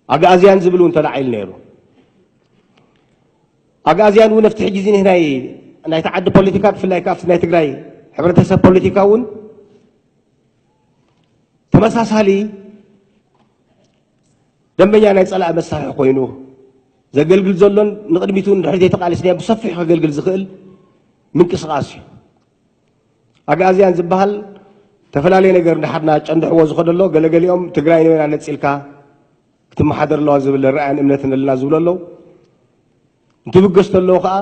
ኣግኣዝያን ዝብል እውን ተላዒሉ ነይሩ። ኣግኣዝያን እውን ኣብቲ ሕጂ እዚ ናይ ናይቲ ዓዲ ፖለቲካ፣ ብፍላይ ከኣ ኣብቲ ናይ ትግራይ ሕብረተሰብ ፖለቲካ እውን ተመሳሳሊ ደንበኛ ናይ ጸላኢ መሳርሒ ኮይኑ ዘገልግል ዘሎን ንቕድሚት እውን ድሕሪት ተቓሊስና ብሰፊሑ ከገልግል ዝኽእል ምንቅስቓስ እዩ። ኣግኣዝያን ዝበሃል ዝተፈላለየ ነገር እንዳሓድና ጨንድሕዎ ዝኸደሎ፣ ገለገሊኦም ትግራይ ንበይና ነጺልካ ክትመሓደር ኣለዋ ዝብል ርኣያን እምነትን ኣለና ዝብሉ ኣለዉ። እንትብገስ ተለዉ ከዓ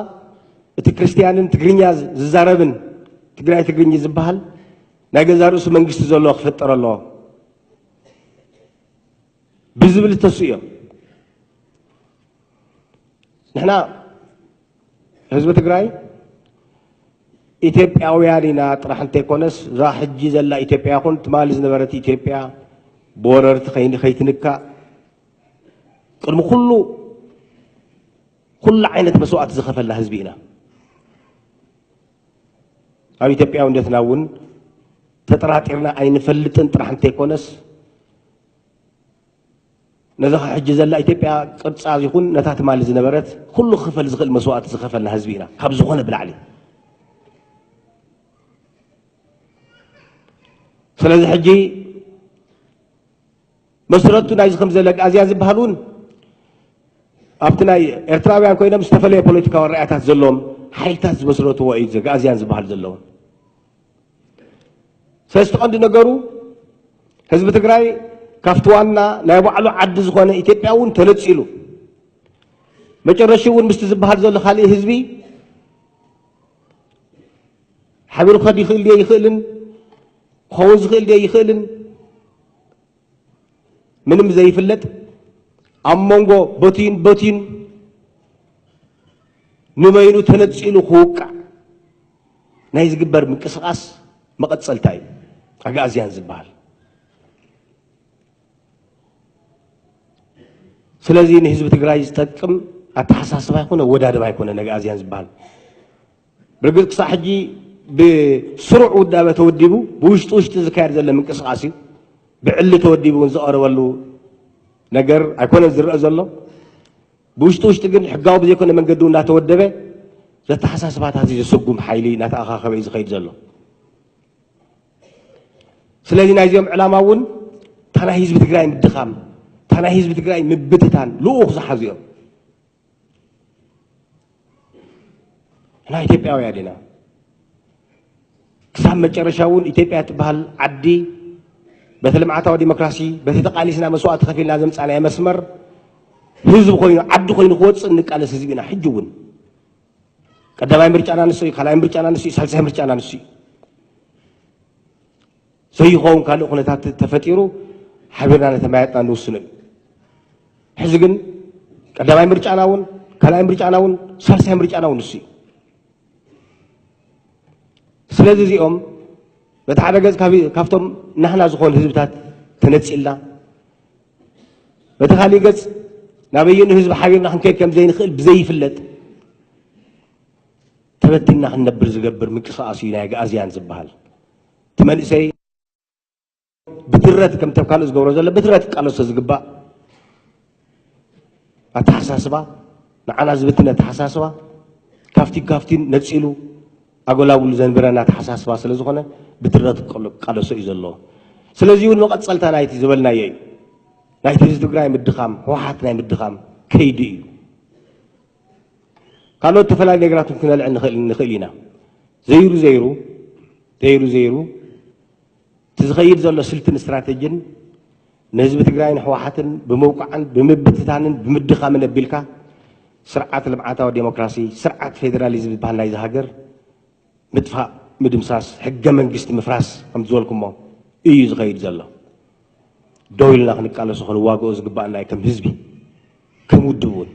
እቲ ክርስትያንን ትግርኛ ዝዛረብን ትግራይ ትግርኝ ዝበሃል ናይ ገዛ ርእሱ መንግስቲ ዘለዎ ክፍጠር ኣለዎ ብዝብል ዝተሱ እዮም። ንሕና ህዝቢ ትግራይ ኢትዮጵያውያን ኢና ጥራሕ እንተይኮነስ፣ እዛ ሕጂ ዘላ ኢትዮጵያ ይኹን ትማሊ ዝነበረት ኢትዮጵያ ብወረርቲ ከይን-፣ ከይትንካእ ቅድሚ ኩሉ፣ ኩሉ ዓይነት መስዋእቲ ዝኸፈልና ህዝቢ ኢና። ኣብ ኢትዮጵያውነትና እውን ተጠራጢርና ኣይንፈልጥን ጥራሕ እንተይኮነስ፣ ነዛ ሕጂ ዘላ ኢትዮጵያ ቅርጻ ይኹን ነታ ትማሊ ዝነበረት ኩሉ ክኽፈል ዝኽእል መስዋእቲ ዝኸፈልና ህዝቢ ኢና፣ ካብ ዝኾነ ብላዕሊ። ስለዚ ሕጂ መስረቱ ናይዚ ከም ዘለ ኣግኣዝያን ዝበሃል እውን ኣብቲ ናይ ኤርትራውያን ኮይኖም ዝተፈላለየ ፖለቲካዊ ራእያታት ዘለዎም ሓይልታት ዝመስረትዎ እዩ እዚ ኣግኣዝያን ዝበሃል ዘለዎም። ስለዚ እቲ ቀንዲ ነገሩ ህዝቢ ትግራይ ካብቲ ዋና ናይ ባዕሉ ዓዲ ዝኾነ ኢትዮጵያ እውን ተነጺሉ፣ መጨረሽኡ እውን ምስቲ ዝበሃል ዘሎ ካሊእ ህዝቢ ሓቢሩ ክኸድ ይኽእል ድየ ይኽእልን፣ ክኸውን ዝኽእል ድየ ይኽእልን ምንም ዘይፍለጥ፣ ኣብ መንጎ በትዩን በትዩን ንበይኑ ተነጺሉ ክውቃዕ ናይ ዝግበር ምንቅስቓስ መቐጸልታ እዩ ኣግኣዝያን ዝበሃል። ስለዚ ንህዝቢ ትግራይ ዝጠቅም ኣተሓሳስባ ኣይኮነ፣ ኣወዳድባ ኣይኮነ ኣግኣዝያን ዝበሃል። ብርግጽ ክሳዕ ሕጂ ብስሩዕ ውዳበ ተወዲቡ ብውሽጢ ውሽጢ ዝካየድ ዘሎ ምንቅስቓስ እዩ። ብዕሊ ተወዲቡ እውን ዝቐረበሉ ነገር ኣይኮነን ዝረአ ዘሎ። ብውሽጢ ውሽጢ ግን ሕጋዊ ብዘይኮነ መንገዲ እውን እናተወደበ ዘተሓሳስባታት እዩ ዘሰጉም ሓይሊ እናተኣኻኸበ እዩ ዝኸይድ ዘሎ። ስለዚ ናይዚኦም ዕላማ እውን እታ ናይ ህዝቢ ትግራይ ምድኻም፣ እታ ናይ ህዝቢ ትግራይ ምብትታን ልኡኽ ዝሓዙ እዮም። ንሕና ኢትዮጵያውያን ኢና። ክሳብ መጨረሻ እውን ኢትዮጵያ ትበሃል ዓዲ በቲ ልምዓታዊ ዲሞክራሲ፣ በቲ ተቓሊስና መስዋእቲ ከፊልና ዘምጻናዮ መስመር ህዝቢ ኮይኑ፣ ዓዲ ኮይኑ ክወጽእ እንቃለስ ህዝቢ ኢና። ሕጂ እውን ቀዳማይ ምርጫና ንሱ እዩ፣ ካልኣይ ምርጫና ንሱ እዩ፣ ሳልሳይ ምርጫና ንሱ እዩ። ዘይኸውን ካልእ ኩነታት ተፈጢሩ ሓቢርና ነተመያየጥና ንውስኖ እዩ። ሕዚ ግን ቀዳማይ ምርጫና እውን ካልኣይ ምርጫና እውን ሳልሳይ ምርጫና እውን ንሱ እዩ። ስለዚ እዚኦም በቲ ሓደ ገጽ ካብ-፣ ካብቶም ናህና ዝኾኑ ህዝብታት ተነጺልና፣ በቲ ካሊእ ገጽ ናበየኑ ህዝቢ ሓቢርና ክንከይድ ከም ዘይንኽእል ብዘይፍለጥ ተበቲንና ክንነብር ዝገብር ምንቅስቓስ እዩ ናይ ኣግኣዝያን ዝበሃል። እቲ መንእሰይ ብትረት ከምቲ ኣብ ካልእ ዝገብሮ ዘሎ ብትረት ክቃለሶ ዝግባእ ኣተሓሳስባ፣ ንዓና ዝብትን ኣተሓሳስባ፣ ካብቲ ካብቲን ነጺሉ ኣጎላጉሉ ዘንብረና ኣተሓሳስባ ስለ ዝኾነ ብትረት ክቃሎ-፣ ክቃለሶ እዩ ዘለዎ። ስለዚ እውን መቐጸልታ ናይቲ ዝበልናዮ እዩ። ናይቲ ህዝቢ ትግራይ ምድኻም፣ ህወሓት ናይ ምድኻም ከይዲ እዩ። ካልኦት ዝተፈላለዩ ነገራት እውን ክነልዕል ንኽእል፣ ንኽእል ኢና። ዘይሩ ዘይሩ፣ ዘይሩ ዘይሩ፣ እቲ ዝኸይድ ዘሎ ስልትን ስትራተጂን ንህዝቢ ትግራይን ህወሓትን ብምውቃዕን ብምብትታንን ብምድኻምን ኣቢልካ ስርዓት ልምዓታዊ ዴሞክራሲ፣ ስርዓት ፌዴራሊዝም ዝበሃል ናይዚ ሃገር ምጥፋእ፣ ምድምሳስ፣ ሕገ መንግስቲ ምፍራስ ከም ዝበልኩሞ እዩ ዝኸይድ ዘሎ። ደው ኢልና ክንቃለሶ ክንዋግኦ ዝግባኣና እዩ ከም ህዝቢ፣ ከም ውድብ እውን።